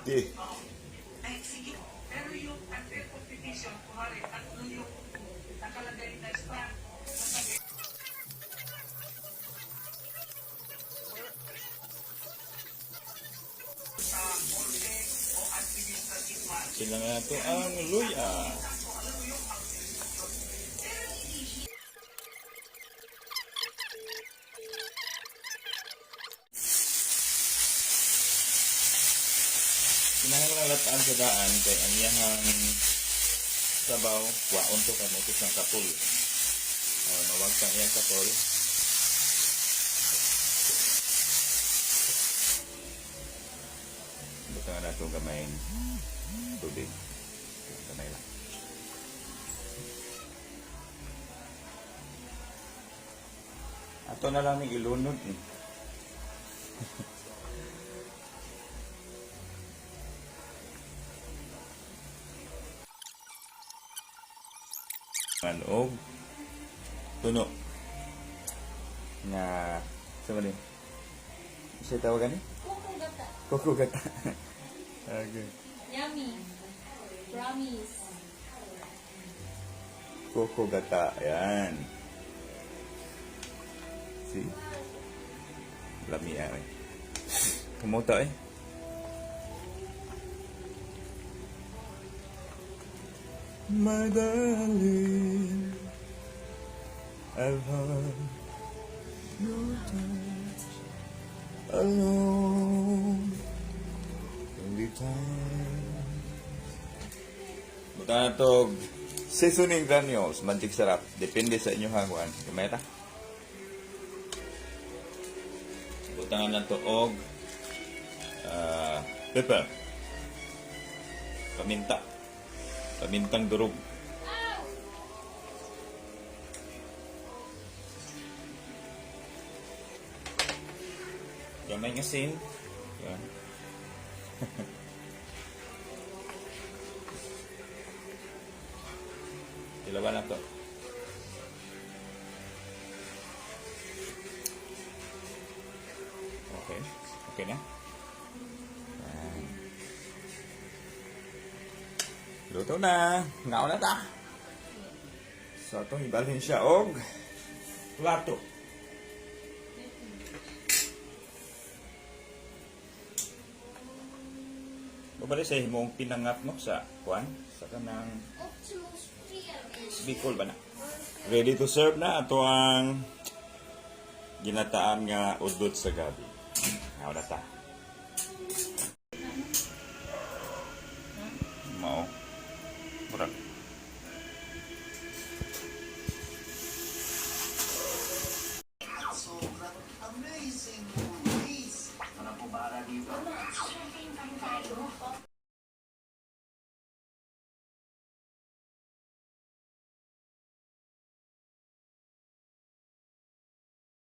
Di. Ay, sige. Pero yung unfair competition, kunwari, tatlo yung nakalagay na stand sa tabi. Sa korte o administrative matter. Sila nga to ang luya. Kinahanglan lataan sa daan kay ang iyahang sabaw waon to kay mo siyang kapul. Oh, mawag kang iyang kapul. Butangan nato gamay tubig. Gamay lang. Ato na lang ning ilunod ni. Man og tuno nga sa man ni? Siya tawagan ni? Kuko gata. Koko gata. Okay. Yummy. Promise. Koko gata. Ayan. See? Lami eh. Kumuta eh. My darling, I've had your touch alone. Only time. Buta na to, seasoning granules, magic sarap. Depende sa inyong hagwan. Kamay ta. Butangan na to og pepper. Paminta. Pamintang durog. Ow! Gamay nga sin. Yan. Ilawan na to. Okay. Okay na. Yan. Luto na. Ngaon na ta. So, itong ibalhin siya og plato. Babalik sa himong pinangat no sa kuan sa kanang Optimus Prime. Bicol ba na? Ready to serve na ato ang ginataan nga udot sa gabi. Ngaon na ta. Mao. Murag. Sobrang amazing movies. Ano po ba dito? Mama, shopping pa tayo.